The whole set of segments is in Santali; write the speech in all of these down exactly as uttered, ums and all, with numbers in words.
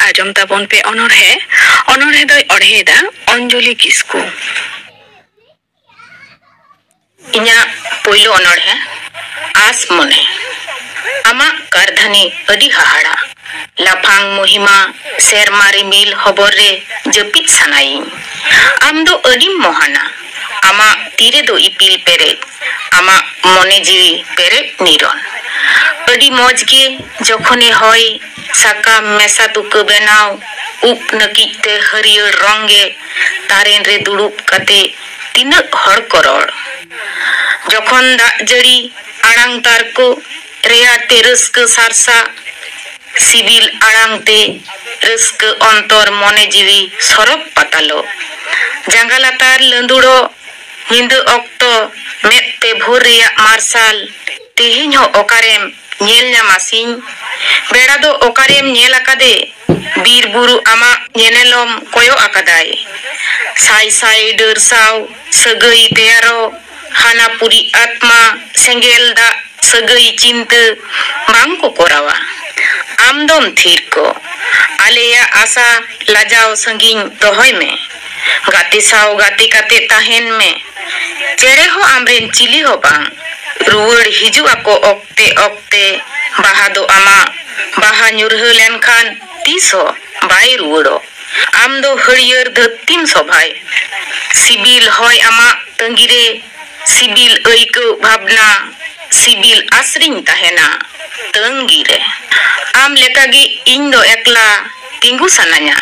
ᱟᱸᱡᱚᱢ ᱛᱟᱵᱚᱱ ᱯᱮ ᱚᱱᱚᱬᱦᱮ᱾ ᱚᱱᱚᱬᱦᱮ ᱫᱚᱭ ᱚᱬᱦᱮᱭᱮᱫᱟ ᱚᱧᱡᱚᱞᱤ ᱠᱤᱥᱠᱩ᱾ ᱤᱧᱟᱹᱜ ᱯᱳᱭᱞᱳ ᱚᱱᱚᱬᱦᱮ, ᱟᱸᱥ ᱢᱚᱱᱮ᱾ ᱟᱢᱟᱜ ᱠᱟᱨᱫᱷᱟᱹᱱᱤ ᱟᱹᱰᱤ ᱦᱟᱦᱟᱲᱟ, ᱞᱟᱯᱷᱟᱝ ᱢᱚᱦᱤᱢᱟ, ᱥᱮᱨᱢᱟ ᱨᱤᱢᱤᱞ ᱦᱚᱵᱚᱨ ᱨᱮ ᱡᱟᱹᱯᱤᱫ ᱥᱟᱱᱟᱭᱤᱧ᱾ ᱟᱢ ᱫᱚ ᱟᱹᱰᱤᱢ ᱢᱚᱦᱟᱱᱟ, ᱟᱢᱟᱜ ᱛᱤ ᱨᱮᱫᱚ ᱤᱯᱤᱞ ᱯᱮᱨᱮᱡ, ᱟᱢᱟᱜ ᱢᱚᱱᱮ ᱡᱤᱣᱤ ᱯᱮᱨᱮᱡ ᱱᱤᱨᱚᱱ᱾ ᱟᱹᱰᱤ ᱢᱚᱡᱽ ᱜᱮ ᱡᱚᱠᱷᱚᱱᱮ ᱦᱚᱭ, ᱥᱟᱠᱟᱢ ᱢᱮᱥᱟ ᱛᱩᱠᱟᱹ ᱵᱮᱱᱟᱣ, ᱩᱵ ᱱᱟᱹᱠᱤᱡ ᱛᱮ ᱦᱟᱹᱨᱭᱟᱹᱲ ᱨᱚᱝ ᱜᱮ, ᱛᱟᱨᱮᱱ ᱨᱮ ᱫᱩᱲᱩᱵ ᱠᱟᱛᱮ ᱛᱤᱱᱟᱹᱜ ᱦᱚᱲ ᱠᱚ ᱨᱚᱲ᱾ ᱡᱚᱠᱷᱚᱱ ᱫᱟᱜ ᱡᱟᱹᱲᱤ ᱟᱲᱟᱝ ᱛᱟᱨᱠᱚ, ᱨᱮᱭᱟᱲ ᱛᱮ ᱨᱟᱹᱥᱠᱟᱹ ᱥᱟᱨᱥᱟ, ᱥᱤᱵᱤᱞ ᱟᱲᱟᱝ ᱛᱮ ᱨᱟᱹᱥᱠᱟᱹ ᱚᱱᱛᱚᱨ ᱢᱚᱱᱮ ᱡᱤᱣᱤ ᱥᱚᱨᱚᱜ ᱯᱟᱛᱟᱞᱚᱜ᱾ ᱡᱟᱸᱜᱟ ᱞᱟᱛᱟᱨ ᱞᱟᱹᱸᱫᱩᱲᱚᱜ, ᱧᱤᱫᱟᱹ ᱚᱠᱛᱚ ᱢᱮᱫ ᱛᱮ ᱵᱷᱳᱨ ᱨᱮᱭᱟᱜ ᱢᱟᱨᱥᱟᱞ, ᱛᱮᱦᱮᱧ ᱦᱚᱸ ᱚᱠᱟᱨᱮᱢ ᱧᱮᱞ ᱧᱟᱢᱟ ᱥᱤᱧ? ᱵᱮᱲᱟ ᱫᱚ ᱚᱠᱟᱨᱮᱢ ᱧᱮᱞ ᱟᱠᱟᱫᱮ? ᱵᱤᱨ ᱵᱩᱨᱩ ᱟᱢᱟᱜ ᱧᱮᱱᱮᱞᱚᱢ ᱠᱚᱭᱚᱜ ᱟᱠᱟᱫᱟᱭ᱾ ᱥᱟᱭ ᱥᱟᱭ ᱰᱟᱹᱨ ᱥᱟᱶ ᱥᱟᱹᱜᱟᱹᱭ ᱛᱮᱭᱟᱨᱚᱜ, ᱦᱟᱱᱟ ᱯᱩᱨᱤ ᱟᱛᱢᱟ ᱥᱮᱸᱜᱮᱞ ᱫᱟᱜ ᱥᱟᱹᱜᱟᱹᱭ ᱪᱤᱱᱛᱟᱹ ᱵᱟᱝ ᱠᱚ ᱠᱚᱨᱟᱣᱟ᱾ ᱟᱢ ᱫᱚᱢ ᱛᱷᱤᱨ ᱠᱚᱜ, ᱟᱞᱮᱭᱟᱜ ᱟᱥᱟ ᱞᱟᱡᱟᱣ ᱥᱟᱺᱜᱤᱧ ᱫᱚᱦᱚᱭ ᱢᱮ᱾ ᱜᱟᱛᱮ ᱥᱟᱶ ᱜᱟᱛᱮ ᱠᱟᱛᱮ ᱛᱟᱦᱮᱱ ᱢᱮ᱾ ᱪᱮᱬᱮ ᱦᱚᱸ ᱟᱢᱨᱮᱱ ᱪᱤᱞᱤ ᱦᱚᱸ ᱵᱟᱝ᱾ ᱨᱩᱣᱟᱹᱲ ᱦᱤᱡᱩᱜ ᱟᱠᱚ ᱚᱠᱛᱮ ᱚᱠᱛᱮ᱾ ᱵᱟᱦᱟ ᱫᱚ ᱟᱢᱟᱜ, ᱵᱟᱦᱟ ᱧᱩᱨᱦᱟᱹ ᱞᱮᱱᱠᱷᱟᱱ ᱛᱤᱥ ᱦᱚᱸ ᱵᱟᱭ ᱨᱩᱣᱟᱹᱲᱚᱜ᱾ ᱟᱢ ᱫᱚ ᱦᱟᱹᱨᱭᱟᱹᱲ ᱫᱷᱟᱹᱨᱛᱤᱢ ᱥᱚᱵᱷᱟᱭ᱾ ᱥᱤᱵᱤᱞ ᱦᱚᱭ ᱟᱢᱟᱜ ᱛᱟᱺᱜᱤ ᱨᱮ, ᱥᱤᱵᱤᱞ ᱟᱹᱭᱠᱟᱹᱣ ᱵᱷᱟᱵᱽᱱᱟ, ᱥᱤᱵᱤᱞ ᱟᱥᱨᱤᱧ ᱛᱟᱦᱮᱱᱟ ᱛᱟᱺᱜᱤ ᱨᱮ᱾ ᱟᱢ ᱞᱮᱠᱟᱜᱮ ᱤᱧ ᱫᱚ ᱮᱠᱞᱟ ᱛᱤᱸᱜᱩ ᱥᱟᱱᱟᱧᱟ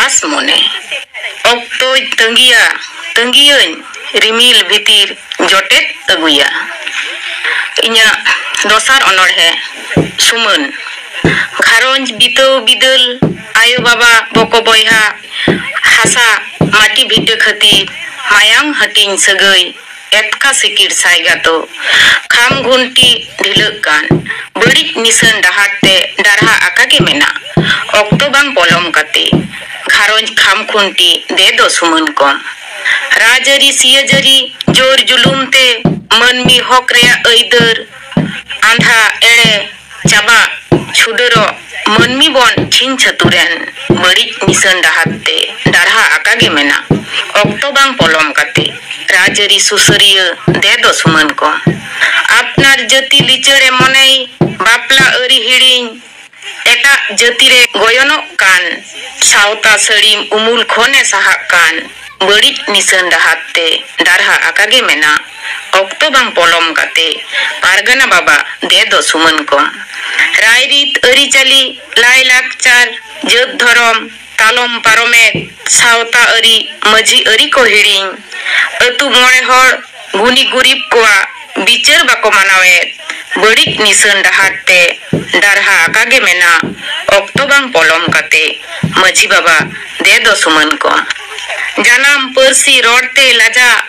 ᱟᱸᱥ ᱢᱚᱱᱮ᱾ ᱚᱠᱛᱚᱭ ᱛᱟᱺᱜᱤᱭᱟ, ᱛᱟᱺᱜᱤᱭᱟᱹᱧ ᱨᱤᱢᱤᱞ ᱵᱷᱤᱛᱤᱨ ᱡᱚᱴᱮᱫ ᱟᱹᱜᱩᱭᱟ᱾ ᱤᱧᱟᱹᱜ ᱫᱚᱥᱟᱨ ᱚᱱᱚᱬᱦᱮ, ᱥᱩᱢᱟᱹᱱ᱾ ᱜᱷᱟᱨᱚᱸᱡᱽ ᱵᱤᱛᱟᱹᱣ ᱵᱤᱫᱟᱹᱞ, ᱟᱭᱳ ᱵᱟᱵᱟ ᱵᱚᱠᱚ ᱵᱚᱭᱦᱟ, ᱦᱟᱥᱟ ᱢᱟᱹᱴᱤ ᱵᱷᱤᱴᱟᱹ ᱠᱷᱟᱹᱛᱤᱨ, ᱢᱟᱭᱟᱝ ᱦᱟᱹᱴᱤᱧ ᱥᱟᱹᱜᱟᱹᱭ, ᱮᱛᱠᱟ ᱥᱤᱠᱤᱲ ᱥᱟᱭᱜᱟᱛᱚ, ᱠᱷᱟᱢ ᱜᱷᱩᱱᱴᱤ ᱰᱷᱤᱞᱟᱹᱜ ᱠᱟᱱ, ᱵᱟᱹᱲᱤᱡ ᱱᱤᱥᱟᱹᱱ ᱰᱟᱦᱟᱨ ᱛᱮ ᱰᱟᱨᱦᱟ ᱟᱠᱟ ᱜᱮ ᱢᱮᱱᱟᱜ᱾ ᱚᱠᱛᱚ ᱵᱟᱝ ᱯᱚᱞᱚᱢ ᱠᱟᱛᱮ, ᱜᱷᱟᱨᱚᱸᱡᱽ ᱠᱷᱟᱢ ᱠᱷᱩᱱᱴᱤ ᱫᱮ ᱫᱚ ᱥᱩᱢᱟᱹᱱ ᱠᱚᱢ᱾ ᱨᱟᱡᱽᱟᱹᱨᱤ ᱥᱤᱭᱟᱹᱡᱟᱹᱨᱤ ᱡᱳᱨ ᱡᱩᱞᱩᱢ ᱛᱮ, ᱢᱟᱹᱱᱢᱤ ᱦᱚᱠ ᱨᱮᱭᱟᱜ ᱟᱹᱭᱫᱟᱹᱨ, ᱟᱸᱫᱷᱟ ᱮᱲᱮ ᱪᱟᱵᱟᱜ ᱪᱷᱩᱰᱟᱹᱨᱚᱜ ᱢᱟᱹᱱᱢᱤ ᱵᱚᱱ ᱪᱷᱤᱝ ᱪᱷᱟᱹᱛᱩ ᱨᱮᱱ ᱵᱟᱹᱲᱤᱡ ᱱᱤᱥᱟᱹᱱ ᱰᱟᱦᱟᱨ ᱛᱮ ᱰᱟᱨᱦᱟ ᱟᱠᱟ ᱜᱮ ᱢᱮᱱᱟᱜ᱾ ᱚᱠᱛᱚ ᱵᱟᱝ ᱯᱚᱞᱚᱢ ᱠᱟᱛᱮ ᱨᱟᱡᱽᱟᱹᱨᱤ ᱥᱩᱥᱟᱹᱨᱤᱭᱟᱹ ᱫᱮ ᱫᱚ ᱥᱩᱢᱟᱹᱱ ᱠᱚ᱾ ᱟᱯᱱᱟᱨ ᱡᱟᱹᱛᱤ ᱞᱤᱪᱟᱹᱲᱮ ᱢᱚᱱᱮᱭ ᱵᱟᱯᱞᱟ ᱟᱹᱨᱤ ᱦᱤᱲᱤᱧ, ᱮᱴᱟᱜ ᱡᱟᱹᱛᱤ ᱨᱮ ᱜᱚᱭᱚᱱᱚᱜ ᱠᱟᱱ ᱥᱟᱶᱛᱟ ᱥᱟᱹᱲᱤᱢ ᱩᱢᱩᱞ ᱠᱷᱚᱱᱮ ᱥᱟᱦᱟᱜ ᱠᱟᱱ ᱵᱟᱹᱲᱤᱡ ᱱᱤᱥᱟᱹᱱ ᱰᱟᱦᱟᱨ ᱛᱮ ᱰᱟᱨᱦᱟ ᱟᱠᱟ ᱜᱮ ᱢᱮᱱᱟᱜ᱾ ᱚᱠᱛᱚ ᱵᱟᱝ ᱯᱚᱞᱚᱢ ᱠᱟᱛᱮ ᱯᱟᱨᱜᱟᱱᱟ ᱵᱟᱵᱟ ᱫᱮ ᱫᱚ ᱥᱩᱢᱟᱹᱱ ᱠᱚᱢ᱾ ᱨᱟᱭᱨᱤᱛ ᱟᱹᱨᱤᱪᱟᱹᱞᱤ, ᱞᱟᱭᱞᱟᱠᱪᱟᱨ, ᱡᱟᱹᱛ ᱫᱷᱚᱨᱚᱢ, ᱛᱟᱞᱚᱢ ᱯᱟᱨᱚᱢᱮᱫ ᱥᱟᱶᱛᱟ ᱟᱹᱨᱤ, ᱢᱟᱹᱡᱷᱤ ᱟᱹᱨᱤ ᱠᱚ ᱦᱤᱲᱤᱧ, ᱟᱹᱛᱩ ᱢᱚᱬᱮ ᱦᱚᱲ ᱜᱩᱱᱤ ᱜᱩᱨᱤᱵ ᱠᱚᱣᱟᱜ ᱵᱤᱪᱟᱹᱨ ᱵᱟᱠᱚ ᱢᱟᱱᱟᱣᱮᱫ, ᱵᱟᱹᱲᱤᱡ ᱱᱤᱥᱟᱹᱱ ᱰᱟᱦᱟᱨ ᱛᱮ ᱰᱟᱨᱦᱟ ᱟᱠᱟ ᱜᱮ ᱢᱮᱱᱟᱜ᱾ ᱚᱠᱛᱚ ᱵᱟᱝ ᱯᱚᱞᱚᱢ ᱠᱟᱛᱮ ᱢᱟᱹᱡᱷᱤ ᱵᱟᱵᱟ ᱫᱮ ᱫᱚ ᱥᱩᱢᱟᱹᱱ ᱠᱚ᱾ ᱡᱟᱱᱟᱢ ᱯᱟᱹᱨᱥᱤ ᱨᱚᱲ ᱛᱮ ᱞᱟᱡᱟᱜ,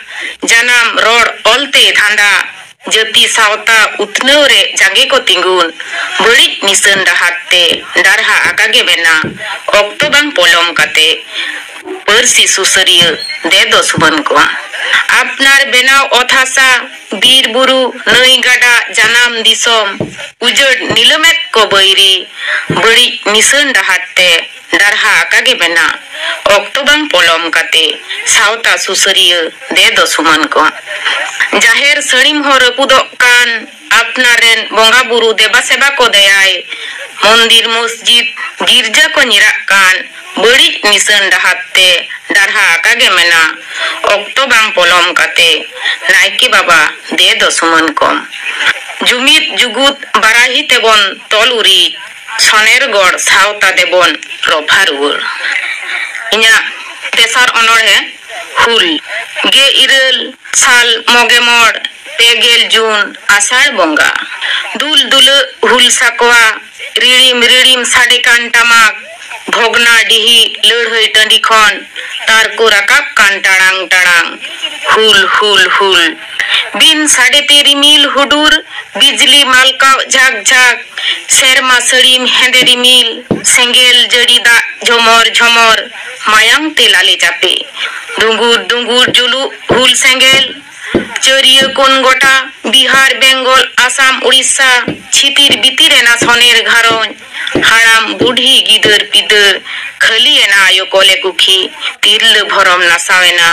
ᱡᱟᱱᱟᱢ ᱨᱚᱲ ᱚᱞ ᱛᱮ ᱫᱷᱟᱸᱫᱟ, ᱡᱟᱹᱛᱤ ᱥᱟᱶᱛᱟ ᱩᱛᱱᱟᱹᱣ ᱨᱮ ᱡᱟᱸᱜᱮ ᱠᱚ ᱛᱤᱸᱜᱩᱱ, ᱵᱟᱹᱲᱤᱡ ᱱᱤᱥᱟᱹᱱ ᱰᱟᱦᱟᱨ ᱛᱮ ᱰᱟᱨᱦᱟ ᱟᱠᱟ ᱜᱮ ᱢᱮᱱᱟᱜ᱾ ᱚᱠᱛᱚ ᱵᱟᱝ ᱯᱚᱞᱚᱢ ᱠᱟᱛᱮ ᱯᱟᱹᱨᱥᱤ ᱥᱩᱥᱟᱹᱨᱤᱭᱟᱹ ᱫᱮ ᱫᱚ ᱥᱩᱢᱟᱹᱱ ᱠᱚ᱾ ᱟᱯᱱᱟᱨ ᱵᱮᱱᱟᱣ ᱚᱛ ᱦᱟᱥᱟ, ᱵᱤᱨ ᱵᱩᱨᱩ, ᱱᱟᱹᱭ ᱜᱟᱰᱟ, ᱡᱟᱱᱟᱢ ᱫᱤᱥᱚᱢ, ᱩᱡᱟᱹᱲ ᱱᱤᱞᱟᱹᱢᱮᱫ ᱠᱚ ᱵᱟᱹᱭᱨᱤ, ᱵᱟᱹᱲᱤᱡ ᱱᱤᱥᱟᱹᱱ ᱰᱟᱦᱟᱨ ᱛᱮ ᱰᱟᱨᱦᱟ ᱟᱠᱟ ᱜᱮ ᱢᱮᱱᱟᱜ᱾ ᱚᱠᱛᱚ ᱵᱟᱝ ᱯᱚᱞᱚᱢ ᱠᱟᱛᱮ ᱥᱟᱶᱛᱟ ᱥᱩᱥᱟᱹᱨᱤᱭᱟᱹ ᱫᱮ ᱫᱚ ᱥᱩᱢᱟᱹᱱ ᱠᱚ᱾ ᱡᱟᱦᱮᱨ ᱥᱟᱹᱲᱤᱢ ᱦᱚᱸ ᱨᱟᱹᱯᱩᱫᱚᱜ ᱠᱟᱱ, ᱟᱯᱱᱟᱨ ᱨᱮᱱ ᱵᱚᱸᱜᱟ ᱵᱩᱨᱩ ᱫᱮᱵᱟ ᱥᱮᱵᱟ ᱠᱚ ᱫᱮᱭᱟᱭ, ᱢᱚᱱᱫᱤᱨ ᱢᱚᱥᱡᱤᱫ ᱜᱤᱨᱡᱟᱹ ᱠᱚ ᱧᱤᱨᱟᱜ ᱠᱟᱱ, ᱵᱟᱹᱲᱤᱡ ᱱᱤᱥᱟᱹᱱ ᱰᱟᱦᱟᱨ ᱛᱮ ᱰᱟᱨᱦᱟ ᱟᱠᱟ ᱜᱮ ᱢᱮᱱᱟᱜ᱾ ᱚᱠᱛᱚ ᱵᱟᱝ ᱯᱚᱞᱚᱢ ᱠᱟᱛᱮ ᱱᱟᱭᱠᱮ ᱵᱟᱵᱟ ᱫᱮ ᱫᱚ ᱥᱩᱢᱟᱹᱱ ᱠᱚᱢ᱾ ᱡᱩᱢᱤᱫ ᱡᱩᱜᱩᱫ ᱵᱟᱨᱟᱦᱤ ᱛᱮᱵᱚᱱ ᱛᱚᱞ ᱩᱨᱤᱡ, ᱥᱚᱱᱮᱨᱜᱚᱲ ᱥᱟᱶᱛᱟ ᱫᱮᱵᱚᱱ ᱨᱚᱯᱷᱟ ᱨᱩᱣᱟᱹᱲ᱾ ᱤᱧᱟᱹᱜ ᱛᱮᱥᱟᱨ ᱚᱱᱚᱬᱦᱮ ᱦᱩᱞ᱾ ᱜᱮ ᱤᱨᱟᱹᱞ ᱥᱟᱞ ᱢᱚᱜᱮ ᱢᱚᱬ, ᱯᱮ ᱜᱮᱞ ᱡᱩᱱ, ᱟᱥᱟᱲ ᱵᱚᱸᱜᱟ᱾ ᱫᱩᱞ ᱫᱩᱞᱟᱹᱜ ᱦᱩᱞ ᱥᱟᱠᱣᱟ, ᱨᱤᱲᱤᱢ ᱨᱤᱲᱤᱢ ᱥᱟᱰᱮ ᱠᱟᱱ ᱴᱟᱢᱟᱠ, ᱵᱷᱚᱜᱽᱱᱟᱰᱤᱦᱤ ᱞᱟᱹᱲᱦᱟᱹᱭ ᱴᱟᱺᱰᱤ ᱠᱷᱚᱱ ᱛᱟᱨ ᱠᱚ ᱨᱟᱠᱟᱵ ᱠᱟᱱ ᱴᱟᱲᱟᱝ ᱴᱟᱲᱟᱝ᱾ ᱦᱩᱞ, ᱦᱩᱞ, ᱦᱩᱞ᱾ ᱵᱤᱱ ᱥᱟᱰᱮ ᱛᱮ ᱨᱤᱢᱤᱞ ᱦᱩᱰᱩᱨ, ᱵᱤᱡᱽᱞᱤ ᱢᱟᱞᱠᱟᱣ ᱡᱷᱟᱠ ᱡᱷᱟᱠ, ᱥᱮᱨᱢᱟ ᱥᱟᱹᱲᱤᱢ ᱦᱮᱸᱫᱮ ᱨᱤᱢᱤᱞ, ᱥᱮᱸᱜᱮᱞ ᱡᱟᱹᱲᱤ ᱫᱟᱜ ᱡᱷᱚᱢᱚᱨ ᱡᱷᱚᱢᱚᱨ, ᱢᱟᱭᱟᱝ ᱛᱮ ᱞᱟᱞᱮ ᱪᱟᱯᱮ᱾ ᱫᱩᱸᱜᱩᱨ ᱫᱩᱸᱜᱩᱨ ᱡᱩᱞᱩᱜ ᱦᱩᱞ ᱥᱮᱸᱜᱮᱞ, ᱪᱟᱹᱨᱤᱭᱟᱹ ᱠᱚᱱ ᱜᱚᱴᱟ ᱵᱤᱦᱟᱨ, ᱵᱮᱝᱜᱚᱞ, ᱟᱥᱟᱢ, ᱩᱲᱤᱥᱥᱟ, ᱪᱷᱤᱛᱤᱨ ᱵᱤᱛᱤᱨ ᱮᱱᱟ ᱥᱚᱱᱮᱨ ᱜᱷᱟᱨᱚᱸᱡᱽ, ᱦᱟᱲᱟᱢ, ᱵᱩᱰᱷᱤ, ᱜᱤᱫᱟᱹᱨ, ᱯᱤᱫᱟᱹᱨ, ᱠᱷᱟᱹᱞᱤ ᱮᱱᱟ ᱟᱭᱳ ᱠᱚᱞᱮ ᱠᱩᱠᱷᱤ, ᱛᱤᱨᱞᱟᱹ ᱵᱷᱚᱨᱚᱢ ᱱᱟᱥᱟᱣ ᱮᱱᱟ,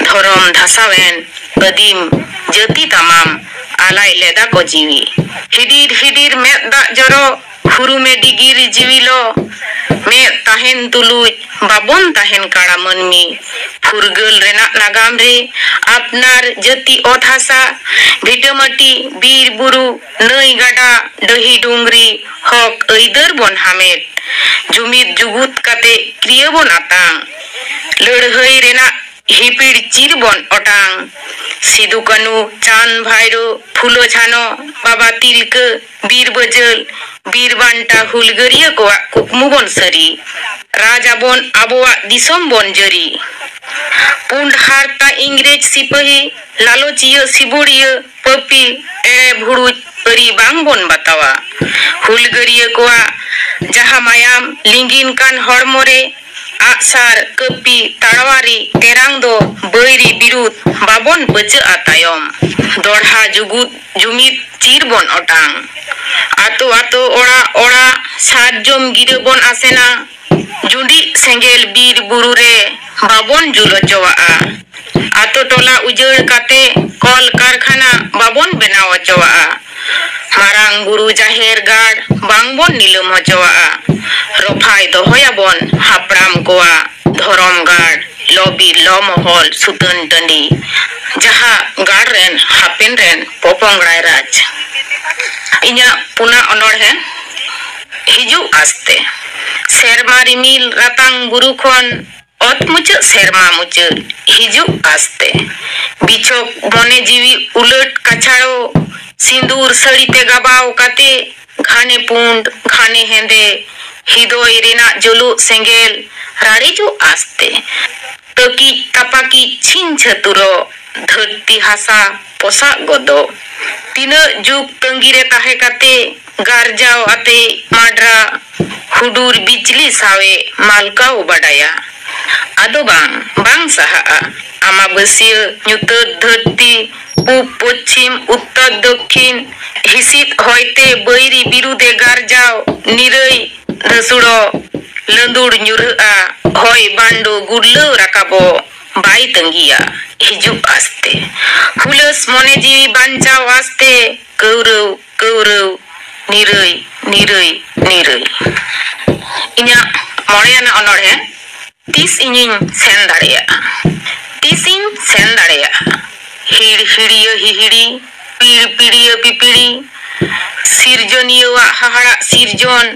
ᱫᱷᱚᱨᱚᱢ ᱫᱷᱟᱥᱟᱣ ᱮᱱ, ᱟᱹᱫᱤᱢ ᱡᱟᱹᱛᱤ ᱛᱟᱢᱟᱢ, ᱟᱞᱟᱭ ᱞᱮᱫᱟ ᱠᱚ ᱡᱤᱣᱤ᱾ ᱦᱤᱰᱤᱨ ᱦᱤᱰᱤᱨ ᱢᱮᱫ ᱫᱟᱜ ᱡᱚᱨᱚ, ᱦᱩᱨᱩᱢᱮ ᱰᱤᱜᱤᱨ ᱡᱤᱣᱤ ᱞᱚ, ᱢᱮᱫ ᱛᱟᱦᱮᱱ ᱛᱩᱞᱩᱡ ᱵᱟᱵᱚᱱ ᱛᱟᱦᱮᱱ ᱠᱟᱲᱟ ᱢᱟᱹᱱᱢᱤ᱾ ᱯᱷᱩᱨᱜᱟᱹᱞ ᱨᱮᱱᱟᱜ ᱱᱟᱜᱟᱢ ᱨᱮ ᱟᱯᱱᱟᱨ ᱡᱟᱹᱛᱤ ᱚᱛ ᱦᱟᱥᱟ, ᱵᱷᱤᱴᱟᱹᱢᱟᱹᱴᱤ, ᱵᱤᱨ ᱵᱩᱨᱩ, ᱱᱟᱹᱭ ᱜᱟᱰᱟ, ᱰᱟᱹᱦᱤ ᱰᱩᱝᱨᱤ, ᱦᱚᱠ ᱟᱹᱭᱫᱟᱹᱨ ᱵᱚᱱ ᱦᱟᱢᱮᱴ᱾ ᱡᱩᱢᱤᱫ ᱡᱩᱜᱩᱫ ᱠᱟᱛᱮ ᱠᱨᱤᱭᱟᱹ ᱵᱚᱱ ᱟᱛᱟᱝ᱾ ᱞᱟᱹᱲᱦᱟᱹᱭ ᱨᱮᱱᱟᱜ ᱦᱤᱯᱤᱲ ᱪᱤᱨ ᱵᱚᱱ ᱚᱴᱟᱝ᱾ ᱥᱤᱫᱩ ᱠᱟᱹᱱᱩ, ᱪᱟᱸᱫᱽ ᱵᱷᱟᱭᱨᱳ, ᱯᱷᱩᱞᱳ ᱡᱷᱟᱱᱳ, ᱵᱟᱵᱟ ᱛᱤᱞᱠᱟᱹ, ᱵᱤᱨ ᱵᱟᱹᱡᱟᱹᱞ, ᱵᱤᱨ ᱵᱟᱱᱴᱟ ᱦᱩᱞᱜᱟᱹᱨᱤᱭᱟᱹ ᱠᱚᱣᱟᱜ ᱠᱩᱠᱢᱩ ᱵᱚᱱ ᱥᱟᱹᱨᱤ᱾ ᱨᱟᱡᱽ ᱟᱵᱚᱱ ᱟᱵᱚᱣᱟᱜ ᱫᱤᱥᱚᱢ ᱵᱚᱱ ᱡᱟᱹᱨᱤ᱾ ᱯᱩᱸᱰ ᱦᱟᱨᱛᱟ ᱤᱝᱨᱮᱡᱽ ᱥᱤᱯᱟᱹᱦᱤ, ᱞᱟᱞᱚᱪᱤᱭᱟᱹ ᱥᱤᱵᱩᱲᱤᱭᱟᱹ, ᱯᱟᱹᱯᱤ, ᱮᱲᱮ ᱵᱷᱩᱲᱩᱡ ᱟᱹᱨᱤ ᱵᱟᱝ ᱵᱚᱱ ᱵᱟᱛᱟᱣᱟ᱾ ᱦᱩᱞᱜᱟᱹᱨᱤᱭᱟᱹ ᱠᱚᱣᱟᱜ ᱡᱟᱦᱟᱸ ᱢᱟᱭᱟᱢ ᱞᱤᱸᱜᱤᱱ ᱠᱟᱱ ᱦᱚᱲᱢᱚ ᱨᱮ, ᱟᱜᱼᱥᱟᱨ, ᱠᱟᱹᱯᱤ, ᱛᱟᱲᱣᱟᱨᱤ, ᱛᱮᱨᱟᱝ ᱫᱚ ᱵᱟᱹᱭᱨᱤ ᱵᱤᱨᱩᱫᱷ ᱵᱟᱵᱚᱱ ᱯᱟᱹᱪᱟᱹᱜᱼᱟ ᱛᱟᱭᱚᱢ᱾ ᱫᱚᱲᱦᱟ ᱡᱩᱜᱩᱫ ᱡᱩᱢᱤᱫ ᱪᱤᱨ ᱵᱚᱱ ᱚᱴᱟᱝ᱾ ᱟᱛᱳ ᱟᱛᱳ, ᱚᱲᱟᱜ ᱚᱲᱟᱜ, ᱥᱟᱨᱡᱚᱢ ᱜᱤᱨᱟᱹ ᱵᱚᱱ ᱟᱥᱮᱱᱟ᱾ ᱡᱩᱸᱰᱤ ᱥᱮᱸᱜᱮᱞ ᱵᱤᱨ ᱵᱩᱨᱩ ᱨᱮ ᱵᱟᱵᱚᱱ ᱡᱩᱞ ᱦᱚᱪᱚᱣᱟᱜᱼᱟ᱾ ᱟᱛᱳ ᱴᱚᱞᱟ ᱩᱡᱟᱹᱲ ᱠᱟᱛᱮ ᱠᱚᱞ ᱠᱟᱨᱠᱷᱟᱱᱟ ᱵᱟᱵᱚᱱ ᱵᱮᱱᱟᱣ ᱦᱚᱪᱚᱣᱟᱜᱼᱟ᱾ ᱢᱟᱨᱟᱝ ᱵᱩᱨᱩ ᱡᱟᱦᱮᱨ ᱜᱟᱲ ᱵᱟᱝ ᱵᱚᱱ ᱱᱤᱞᱟᱹᱢ ᱦᱚᱪᱚᱣᱟᱜᱼᱟ᱾ ᱨᱚᱯᱷᱟᱭ ᱫᱚᱦᱚᱭᱟᱵᱚᱱ ᱦᱟᱯᱲᱟᱢ ᱠᱚᱣᱟᱜ ᱫᱷᱚᱨᱚᱢ ᱜᱟᱲ, ᱞᱚ ᱵᱤᱨ, ᱞᱚ ᱢᱚᱦᱚᱞ, ᱥᱩᱛᱟᱹᱱ ᱴᱟᱺᱰᱤ, ᱡᱟᱦᱟᱸ ᱜᱟᱲ ᱨᱮᱱ ᱦᱟᱯᱮᱱ ᱨᱮᱱ ᱯᱚᱯᱚᱝᱲᱟᱭ ᱨᱟᱡᱽ᱾ ᱤᱧᱟᱹᱜ ᱯᱩᱱᱟ ᱚᱱᱚᱬᱦᱮ, ᱦᱤᱡᱩᱜ ᱟᱥᱛᱮ᱾ ᱥᱮᱨᱢᱟ ᱨᱤᱢᱤᱞ ᱨᱟᱛᱟᱝ ᱵᱩᱨᱩ ᱠᱷᱚᱱ ᱚᱛ ᱢᱩᱪᱟᱹᱫ ᱥᱮᱨᱢᱟ ᱢᱩᱪᱟᱹᱫ ᱦᱤᱡᱩᱜ ᱟᱥᱛᱮ᱾ ᱵᱤᱪᱷᱚᱠ ᱢᱚᱱᱮ ᱡᱤᱣᱤ ᱩᱞᱟᱹᱴ ᱠᱟᱪᱷᱟᱲᱚ, ᱥᱤᱸᱫᱩᱨ ᱥᱟᱹᱲᱤ ᱛᱮ ᱜᱟᱵᱟᱣ ᱠᱟᱛᱮ, ᱜᱷᱟᱱᱮ ᱯᱩᱸᱰ, ᱜᱷᱟᱱᱮ ᱦᱮᱸᱫᱮ, ᱦᱤᱫᱚᱭ ᱨᱮᱱᱟᱜ ᱡᱩᱞᱩᱜ ᱥᱮᱸᱜᱮᱞ, ᱨᱟᱲᱮᱡᱚᱜ ᱟᱥᱛᱮ᱾ ᱛᱟᱹᱠᱤᱡ ᱛᱟᱯᱟᱠᱤᱡ ᱪᱷᱤᱝ ᱪᱷᱟᱹᱛᱩᱨᱚᱜ, ᱫᱷᱟᱹᱨᱛᱤ ᱦᱟᱥᱟ ᱯᱚᱥᱟᱜ ᱜᱚᱫᱚᱜ᱾ ᱛᱤᱱᱟᱹᱜ ᱡᱩᱜᱽ ᱛᱟᱺᱜᱤ ᱨᱮ ᱛᱟᱦᱮᱸ ᱠᱟᱛᱮ, ᱜᱟᱨᱡᱟᱣ ᱟᱛᱮ ᱢᱟᱰᱨᱟ, ᱦᱩᱰᱩᱨ ᱵᱤᱡᱽᱞᱤ ᱥᱟᱶᱮ ᱢᱟᱞᱠᱟᱣ ᱵᱟᱰᱟᱭᱟ᱾ ᱟᱫᱚ ᱵᱟᱝ, ᱵᱟᱝ ᱥᱟᱦᱟᱜᱼᱟ᱾ ᱟᱢᱟᱵᱟᱹᱥᱭᱟᱹ ᱧᱩᱛᱟᱹᱛ ᱫᱷᱟᱹᱨᱛᱤ, ᱯᱩᱵ ᱯᱚᱪᱷᱤᱢ ᱩᱛᱛᱚᱨ ᱫᱚᱠᱠᱷᱤᱱ, ᱦᱤᱥᱤᱫ ᱦᱚᱭᱛᱮ ᱵᱟᱹᱭᱨᱤ ᱵᱤᱨᱩᱫᱮ ᱜᱟᱨᱡᱟᱣ, ᱱᱤᱨᱟᱹᱭ ᱫᱷᱟᱹᱥᱩᱲᱚ ᱞᱟᱹᱸᱫᱩᱲ ᱧᱩᱨᱦᱟᱹᱜᱼᱟ᱾ ᱦᱚᱭ ᱵᱟᱱᱰᱳ ᱜᱩᱨᱞᱟᱹᱣ ᱨᱟᱠᱟᱵᱚᱜ, ᱵᱟᱭ ᱛᱟᱺᱜᱤᱭᱟ, ᱦᱤᱡᱩᱜ ᱟᱥᱛᱮ᱾ ᱦᱩᱞᱟᱹᱥ ᱢᱚᱱᱮ ᱡᱤᱣᱤ ᱵᱟᱧᱪᱟᱣ ᱟᱥᱛᱮ, ᱠᱟᱹᱣᱨᱟᱹᱣ ᱠᱟᱹᱣᱨᱟᱹᱣ, ᱱᱤᱨᱟᱹᱭ ᱱᱤᱨᱟᱹᱭ ᱱᱤᱨᱟᱹᱭ᱾ ᱤᱧᱟᱹᱜ ᱢᱚᱬᱮᱭᱟᱱᱟᱜ ᱚᱱᱚᱬᱦᱮ, ᱛᱤᱥ ᱤᱧᱤᱧ ᱥᱮᱱ ᱫᱟᱲᱮᱭᱟᱜᱼᱟ? ᱛᱤᱥᱤᱧ ᱥᱮᱱ ᱫᱟᱲᱮᱭᱟᱜᱼᱟ? ᱦᱤᱲ ᱦᱤᱲᱤᱭᱟᱹ ᱦᱤᱦᱤᱲᱤ, ᱯᱤᱲ ᱯᱤᱲᱤᱭᱟᱹ ᱯᱤᱯᱤᱲᱤ, ᱥᱤᱨᱡᱚᱱᱤᱭᱟᱹᱣᱟᱜ ᱦᱟᱦᱟᱲᱟᱜ ᱥᱤᱨᱡᱚᱱ,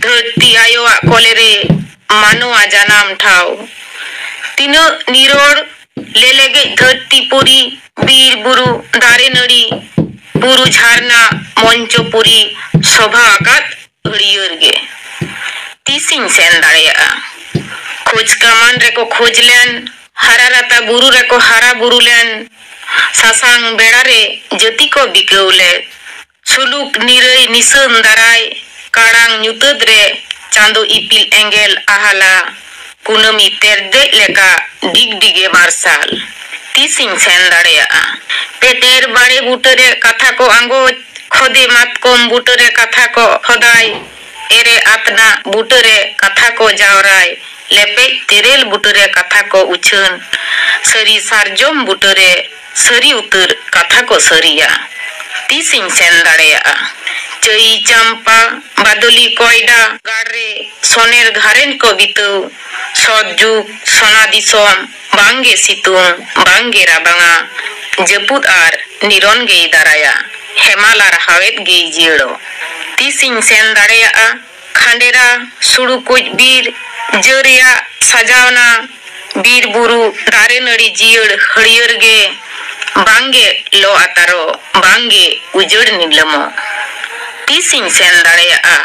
ᱫᱷᱟᱹᱨᱛᱤ ᱟᱭᱳᱣᱟᱜ ᱠᱚᱞᱮᱨᱮ ᱢᱟᱱᱣᱟ ᱡᱟᱱᱟᱢ ᱴᱷᱟᱶ᱾ ᱛᱤᱱᱟᱹᱜ ᱱᱤᱨᱚᱲ ᱞᱮᱞᱮᱜᱮᱡ ᱫᱷᱟᱹᱨᱛᱤ ᱯᱩᱨᱤ, ᱵᱤᱨ ᱵᱩᱨᱩ ᱫᱟᱨᱮ ᱱᱟᱹᱲᱤ, ᱵᱩᱨᱩ ᱡᱷᱟᱨᱱᱟ ᱢᱚᱧᱪᱚᱯᱩᱨᱤ ᱥᱚᱵᱷᱟ ᱟᱠᱟᱫ ᱦᱟᱹᱨᱭᱟᱹᱲ ᱜᱮ᱾ ᱛᱤᱥᱤᱧ ᱥᱮᱱ ᱫᱟᱲᱮᱭᱟᱜᱼᱟ? ᱠᱷᱳᱡᱽ ᱠᱟᱢᱟᱱ ᱨᱮᱠᱚ ᱠᱷᱳᱡᱽ ᱞᱮᱱ, ᱦᱟᱨᱟ ᱨᱟᱛᱟ ᱵᱩᱨᱩ ᱨᱮᱠᱚ ᱦᱟᱨᱟ ᱵᱩᱨᱩ ᱞᱮᱱ, ᱥᱟᱥᱟᱝ ᱵᱮᱲᱟ ᱨᱮ ᱡᱟᱹᱛᱤ ᱠᱚ ᱵᱤᱠᱟᱹᱣ ᱞᱮᱫ᱾ ᱥᱩᱞᱩᱠ ᱱᱤᱨᱟᱹᱭ ᱱᱤᱥᱟᱹᱱ ᱫᱟᱨᱟᱭ, ᱠᱟᱲᱟᱝ ᱧᱩᱛᱟᱹᱛ ᱨᱮ ᱪᱟᱸᱫᱚ ᱤᱯᱤᱞ ᱮᱸᱜᱮᱞ ᱟᱦᱟᱞᱟ, ᱠᱩᱱᱟᱹᱢᱤ ᱛᱮᱨᱫᱮᱡ ᱞᱮᱠᱟ ᱰᱤᱜᱽᱰᱤᱜᱮ ᱢᱟᱨᱥᱟᱞ᱾ ᱛᱤᱥᱤᱧ ᱥᱮᱱ ᱫᱟᱲᱮᱭᱟᱜᱼᱟ? ᱯᱮᱴᱮᱨ ᱵᱟᱲᱮ ᱵᱩᱴᱟᱹᱨᱮ ᱠᱟᱛᱷᱟ ᱠᱚ ᱟᱸᱜᱚᱪ, ᱠᱷᱚᱫᱮ ᱢᱟᱛᱠᱚᱢ ᱵᱩᱴᱟᱹᱨᱮ ᱠᱟᱛᱷᱟ ᱠᱚ ᱠᱷᱚᱫᱟᱭ, ᱮᱨᱮ ᱟᱛᱱᱟᱜ ᱵᱩᱴᱟᱹᱨᱮ ᱠᱟᱛᱷᱟ ᱠᱚ ᱡᱟᱣᱨᱟᱭ, ᱞᱮᱯᱮᱡ ᱛᱮᱨᱮᱞ ᱵᱩᱴᱟᱹᱨᱮ ᱠᱟᱛᱷᱟ ᱠᱚ ᱩᱪᱷᱟᱹᱱ, ᱥᱟᱹᱨᱤ ᱥᱟᱨᱡᱚᱢ ᱵᱩᱴᱟᱹᱨᱮ ᱥᱟᱹᱨᱤ ᱩᱛᱟᱹᱨ ᱠᱟᱛᱷᱟ ᱠᱚ ᱥᱟᱹᱨᱤᱭᱟ᱾ ᱛᱤᱥᱤᱧ ᱥᱮᱱ ᱫᱟᱲᱮᱭᱟᱜᱼᱟ? ᱪᱟᱹᱭ ᱪᱟᱢᱯᱟ, ᱵᱟᱫᱚᱞᱤ ᱠᱚᱭᱰᱟ, ᱜᱟᱲ ᱨᱮ ᱥᱚᱱᱮᱨ ᱜᱷᱟᱨᱮᱱ ᱠᱚ ᱵᱤᱛᱟᱹᱣ, ᱥᱚᱛ ᱡᱩᱜᱽ ᱥᱚᱱᱟ ᱫᱤᱥᱚᱢ, ᱵᱟᱝᱜᱮ ᱥᱤᱛᱩᱝ, ᱵᱟᱝᱜᱮ ᱨᱟᱵᱟᱝᱟ, ᱡᱟᱹᱯᱩᱫ ᱟᱨ ᱱᱤᱨᱚᱱ ᱜᱮᱭ ᱫᱟᱨᱟᱭᱟ, ᱦᱮᱢᱟᱞ ᱟᱨ ᱦᱟᱣᱮᱫ ᱜᱮᱭ ᱡᱤᱭᱟᱹᱲᱚ᱾ ᱛᱤᱥᱤᱧ ᱥᱮᱱ ᱫᱟᱲᱮᱭᱟᱜᱼᱟ? ᱠᱷᱟᱸᱰᱮᱨᱟ, ᱥᱩᱲᱩ ᱠᱩᱡ ᱵᱤᱨ, ᱡᱟᱹ ᱨᱮᱭᱟᱜ ᱥᱟᱡᱟᱣᱱᱟ, ᱵᱤᱨ ᱵᱩᱨᱩ, ᱫᱟᱨᱮ ᱱᱟᱹᱲᱤ ᱡᱤᱭᱟᱹᱲ ᱦᱟᱹᱨᱭᱟᱹᱲ ᱜᱮ, ᱵᱟᱝᱜᱮ ᱞᱚ ᱟᱛᱟᱨᱚᱜ, ᱵᱟᱝᱜᱮ ᱩᱡᱟᱹᱲ ᱱᱤᱞᱟᱹᱢᱚᱜ᱾ ᱛᱤᱥᱤᱧ ᱥᱮᱱ ᱫᱟᱲᱮᱭᱟᱜᱼᱟ?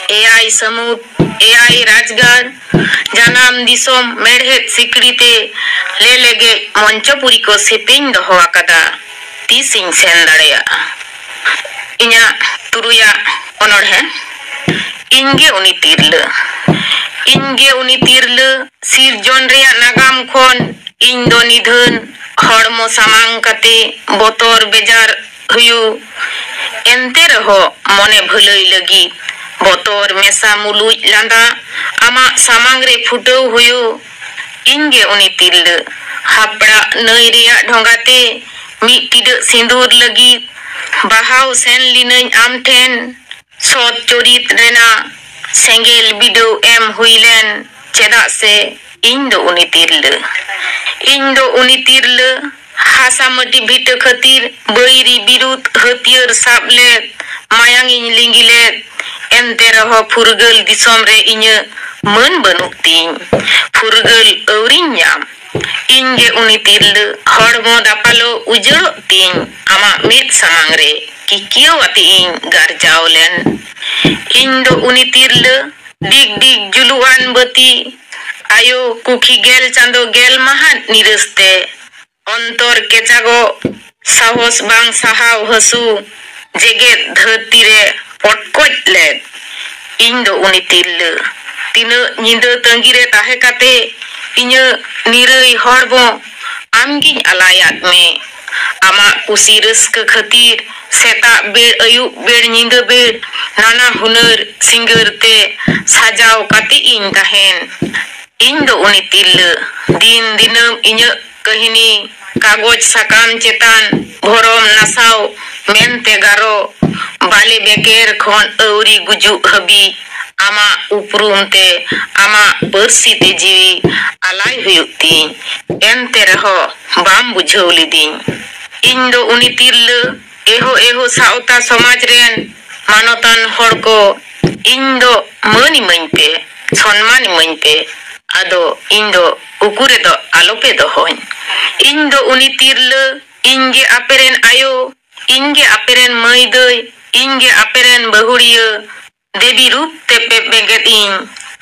ᱮᱭᱟᱭ ᱥᱟᱹᱢᱩᱫ, ᱮᱭᱟᱭ ᱨᱟᱡᱽᱜᱟᱲ, ᱡᱟᱱᱟᱢ ᱫᱤᱥᱚᱢ ᱢᱮᱲᱦᱮᱫ ᱥᱤᱠᱲᱤ ᱛᱮ ᱞᱮᱞᱮᱜᱮᱡ ᱢᱚᱧᱪᱚᱯᱩᱨᱤ ᱠᱚ ᱥᱮᱯᱮᱧ ᱫᱚᱦᱚ ᱟᱠᱟᱫᱟ᱾ ᱛᱤᱥᱤᱧ ᱥᱮᱱ ᱫᱟᱲᱮᱭᱟᱜᱼᱟ? ᱤᱧᱟᱹᱜ ᱛᱩᱨᱩᱭᱟᱜ ᱚᱱᱚᱬᱦᱮ, ᱤᱧ ᱜᱮ ᱩᱱᱤ ᱛᱤᱨᱞᱟᱹ᱾ ᱤᱧ ᱜᱮ ᱩᱱᱤ ᱛᱤᱨᱞᱟᱹ ᱥᱤᱨᱡᱚᱱ ᱨᱮᱭᱟᱜ ᱱᱟᱜᱟᱢ ᱠᱷᱚᱱ ᱤᱧ ᱫᱚ ᱱᱤᱫᱷᱟᱹᱱ ᱦᱚᱲᱢᱚ ᱥᱟᱢᱟᱝ ᱠᱟᱛᱮ ᱵᱚᱛᱚᱨ ᱵᱮᱡᱟᱨ ᱦᱩᱭᱩᱜ᱾ ᱮᱱᱛᱮ ᱨᱮᱦᱚᱸ ᱢᱚᱱᱮ ᱵᱷᱟᱹᱞᱟᱹᱭ ᱞᱟᱹᱜᱤᱫ ᱵᱚᱛᱚᱨ ᱢᱮᱥᱟ ᱢᱩᱞᱩᱡ ᱞᱟᱸᱫᱟ ᱟᱢᱟᱜ ᱥᱟᱢᱟᱝ ᱨᱮ ᱯᱷᱩᱴᱟᱹᱣ ᱦᱩᱭᱩᱜ᱾ ᱤᱧ ᱜᱮ ᱩᱱᱤ ᱛᱤᱨᱞᱟᱹ ᱦᱟᱯᱲᱟᱜ ᱱᱟᱹᱭ ᱨᱮᱭᱟᱜ ᱰᱷᱚᱸᱜᱟ ᱛᱮ ᱢᱤᱫ ᱴᱤᱰᱟᱹᱜ ᱥᱤᱸᱫᱩᱨ ᱞᱟᱹᱜᱤᱫ ᱵᱟᱦᱟᱣ ᱥᱮᱱ ᱞᱤᱱᱟᱹᱧ ᱟᱢ ᱴᱷᱮᱱ᱾ ᱥᱚᱛ ᱪᱚᱨᱤᱛ ᱨᱮᱱᱟᱜ ᱥᱮᱸᱜᱮᱞ ᱵᱤᱰᱟᱹᱣ ᱮᱢ ᱦᱩᱭ ᱞᱮᱱ, ᱪᱮᱫᱟᱜ ᱥᱮ ᱤᱧ ᱫᱚ ᱩᱱᱤ ᱛᱤᱨᱞᱟᱹ᱾ ᱤᱧ ᱫᱚ ᱩᱱᱤ ᱛᱤᱨᱞᱟᱹ ᱦᱟᱥᱟ ᱢᱟᱹᱴᱤ ᱵᱷᱤᱴᱟᱹ ᱠᱷᱟᱹᱛᱤᱨ ᱵᱟᱹᱭᱨᱤ ᱵᱤᱨᱩᱫᱷ ᱦᱟᱹᱛᱭᱟᱹᱨ ᱥᱟᱵ ᱞᱮᱫ ᱢᱟᱭᱟᱝ ᱤᱧ ᱞᱤᱸᱜᱤ ᱞᱮᱫ᱾ ᱮᱱᱛᱮ ᱨᱮᱦᱚᱸ ᱯᱷᱩᱨᱜᱟᱹᱞ ᱫᱤᱥᱚᱢ ᱨᱮ ᱤᱧᱟᱹᱜ ᱢᱟᱹᱱ ᱵᱟᱹᱱᱩᱜ ᱛᱤᱧ᱾ ᱯᱷᱩᱨᱜᱟᱹᱞ ᱟᱹᱣᱨᱤᱧ ᱧᱟᱢ᱾ ᱤᱧ ᱜᱮ ᱩᱱᱤ ᱛᱤᱨᱞᱟᱹ ᱦᱚᱲᱢᱚ ᱫᱟᱯᱟᱞᱚᱜ ᱩᱡᱟᱹᱲᱚᱜ ᱛᱤᱧ ᱟᱢᱟᱜ ᱢᱮᱫ ᱥᱟᱢᱟᱝ ᱨᱮ ᱠᱤᱠᱤᱭᱟᱹᱣ ᱟᱛᱮ ᱤᱧ ᱜᱟᱨᱡᱟᱣ ᱞᱮᱱ᱾ ᱤᱧ ᱫᱚ ᱩᱱᱤ ᱛᱤᱨᱞᱟᱹ ᱰᱤᱜᱽ ᱰᱤᱜᱽ ᱡᱩᱞᱩᱜᱼᱟᱱ ᱵᱟᱹᱛᱤ ᱟᱭᱳ ᱠᱩᱠᱷᱤ ᱜᱮᱞ ᱪᱟᱸᱫᱚ ᱜᱮᱞ ᱢᱟᱦᱟ ᱱᱤᱨᱟᱹᱥ ᱛᱮ ᱚᱱᱛᱚᱨ ᱠᱮᱪᱟᱜᱚᱜ ᱥᱟᱦᱚᱥ ᱵᱟᱝ ᱥᱟᱦᱟᱣ ᱦᱟᱹᱥᱩ ᱡᱮᱜᱮᱛ ᱫᱷᱟᱹᱨᱛᱤ ᱨᱮ ᱯᱚᱴᱠᱚᱡ ᱞᱮᱫ᱾ ᱤᱧ ᱫᱚ ᱩᱱᱤ ᱛᱤᱨᱞᱟᱹ ᱛᱤᱱᱟᱹᱜ ᱧᱤᱫᱟᱹ ᱛᱟᱺᱜᱤ ᱨᱮ ᱛᱟᱦᱮᱸ ᱠᱟᱛᱮ ᱤᱧᱟᱹᱜ ᱱᱤᱨᱟᱹᱭ ᱦᱚᱲᱢᱚ ᱟᱢᱜᱤᱧ ᱟᱞᱟᱭᱟᱫ ᱢᱮ᱾ ᱟᱢᱟᱜ ᱠᱩᱥᱤ ᱨᱟᱹᱥᱠᱟᱹ ᱠᱷᱟᱹᱛᱤᱨ ᱥᱮᱛᱟᱜ ᱵᱮᱲ, ᱟᱹᱭᱩᱵ ᱵᱮᱲ, ᱧᱤᱫᱟᱹ ᱵᱮᱲ ᱱᱟᱱᱟ ᱦᱩᱱᱟᱹᱨ ᱥᱤᱸᱜᱟᱹᱨ ᱛᱮ ᱥᱟᱡᱟᱣ ᱠᱟᱛᱮ ᱤᱧ ᱛᱟᱦᱮᱱ᱾ ᱤᱧ ᱫᱚ ᱩᱱᱤ ᱛᱤᱨᱞᱟᱹ ᱫᱤᱱ ᱫᱤᱱᱟᱹᱢ ᱤᱧᱟᱹᱜ ᱠᱟᱹᱦᱱᱤ ᱠᱟᱜᱚᱡᱽ ᱥᱟᱠᱟᱢ ᱪᱮᱛᱟᱱ ᱵᱷᱚᱨᱚᱢ ᱱᱟᱥᱟᱣ ᱢᱮᱱᱛᱮ ᱜᱟᱨᱚ ᱵᱟᱞᱮ ᱵᱮᱜᱮᱨ ᱠᱷᱚᱱ ᱟᱹᱣᱨᱤ ᱜᱩᱡᱩᱜ ᱦᱟᱹᱵᱤᱡ ᱟᱢᱟᱜ ᱩᱯᱨᱩᱢ ᱛᱮ ᱟᱢᱟᱜ ᱯᱟᱹᱨᱥᱤ ᱛᱮ ᱡᱤᱣᱤ ᱟᱞᱟᱭ ᱦᱩᱭᱩᱜ ᱛᱤᱧ᱾ ᱮᱱᱛᱮ ᱨᱮᱦᱚᱸ ᱵᱟᱢ ᱵᱩᱡᱷᱟᱹᱣ ᱞᱤᱫᱤᱧ᱾ ᱤᱧ ᱫᱚ ᱩᱱᱤ ᱛᱤᱨᱞᱟᱹ ᱮᱦᱳ ᱮᱦᱳ ᱥᱟᱶᱛᱟ ᱥᱚᱢᱟᱡᱽ ᱨᱮᱱ ᱢᱟᱱᱚᱛᱟᱱ ᱦᱚᱲ ᱠᱚ ᱤᱧ ᱫᱚ ᱢᱟᱹᱱ ᱤᱢᱟᱹᱧ ᱯᱮ, ᱥᱚᱱᱢᱟᱱ ᱤᱢᱟᱹᱧ ᱯᱮ᱾ ᱟᱫᱚ ᱤᱧ ᱫᱚ ᱩᱠᱩ ᱨᱮᱫᱚ ᱟᱞᱚᱯᱮ ᱫᱚᱦᱚᱧ᱾ ᱤᱧ ᱫᱚ ᱩᱱᱤ ᱛᱤᱨᱞᱟᱹ, ᱤᱧ ᱜᱮ ᱟᱯᱮ ᱨᱮᱱ ᱟᱭᱳ, ᱤᱧ ᱜᱮ ᱟᱯᱮ ᱨᱮᱱ ᱢᱟᱹᱭ ᱫᱟᱹᱭ, ᱤᱧ ᱜᱮ ᱟᱯᱮ ᱨᱮᱱ ᱵᱟᱹᱦᱩᱲᱤᱭᱟᱹ᱾ ᱫᱮᱵᱤ ᱨᱩᱯ ᱛᱮᱯᱮ ᱵᱮᱸᱜᱮᱫ ᱤᱧ,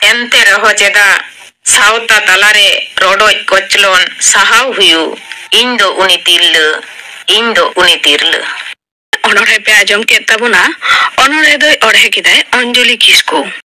ᱮᱱᱛᱮ ᱨᱮᱦᱚᱸ ᱪᱮᱫᱟᱜ ᱥᱟᱶᱛᱟ ᱛᱟᱞᱟᱨᱮ ᱨᱚᱰᱚᱡ ᱠᱚᱪᱞᱚᱱ ᱥᱟᱦᱟᱣ ᱦᱩᱭᱩᱜ? ᱤᱧ ᱫᱚ ᱩᱱᱤ ᱛᱤᱨᱞᱟᱹ, ᱤᱧ ᱫᱚ ᱩᱱᱤ ᱛᱤᱨᱞᱟᱹ᱾ ᱚᱱᱚᱬᱦᱮ ᱯᱮ ᱟᱸᱡᱚᱢ ᱠᱮᱫ ᱛᱟᱵᱚᱱᱟ᱾ ᱚᱱᱚᱬᱦᱮ ᱫᱚᱭ ᱚᱬᱦᱮ ᱠᱮᱫᱟᱭ ᱚᱧᱡᱚᱞᱤ ᱠᱤᱥᱠᱩ᱾